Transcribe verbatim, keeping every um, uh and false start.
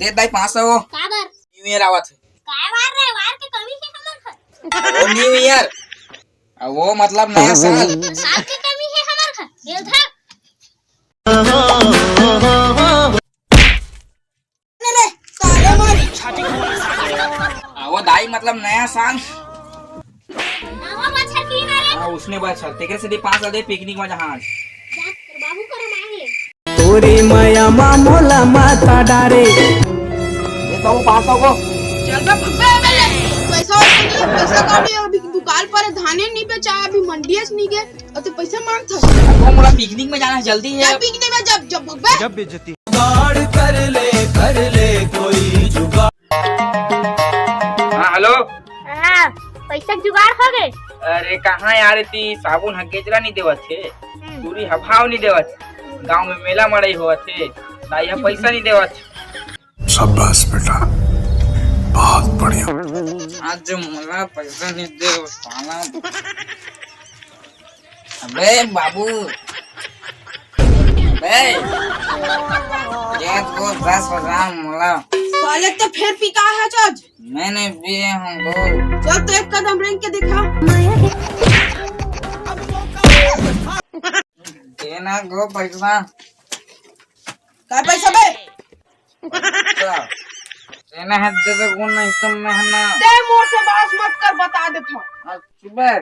दे दाई पाँच सौ। काबर? न्यू ईयर आवत हे। काय वार रे? वार के कमी हे हमर घर। वो न्यू ईयर, वो मतलब नया साल। साल के कमी हे हमर घर। ये उधर। अरे, साले मार। आ, वो दाई मतलब नया साल। नवा बछर की ना रे? हाँ, उसने बछर। तेकरे से दे पाँच सौ दे पिकनिक में जहाँ आज। जा, तेरे बाबू कर मार ले। तोरी मया मा मोला माता डारे। ये तो वो पाँच सौ को। चल बे, बे, बे, बे। पैसा वैसा नहीं, पैसा कौड़ी अभी दुकान पर धाने नहीं बेचा, अभी मंडी से नहीं गए। अउ तैं पैसा मांगथस? अब वो मोला पिकनिक में जाना हे, जल्दी हे। जा पिकनिक में जब, जब भगबे। गजब बेइज्जती। जुगाड़ कर ले, कर ले कोई जुगाड़। हाँ, हेलो। हाँ, पैसा के जुगाड़ हो गए? अरे कहाँ यार, एती साबुन ह गेजरा नहीं देवत हे, हम्म। पूरी ह भाव नहीं देवत हे। गाँव में मेला मड़ई होवत हे, दाई ह पैसा नहीं देवत हे। शाबाश बेटा, बहुत बढ़िया। आज जो मोला पैसा नहीं दे, वो साला। अबे बाबू, अबे, ये तो दस हजार मोला। साले तो फिर पी का है आज? मैं नहीं पिए हूँ, बोल। चल तो एक कदम रेंग के दिखा। देना गो पैसा। का पैसा बे? अच्छा। देना है दे दे, गुण नहीं तो मैं है ना। ते मोर से बहस मत कर, बता देता हूँ। हाँ, सुबह।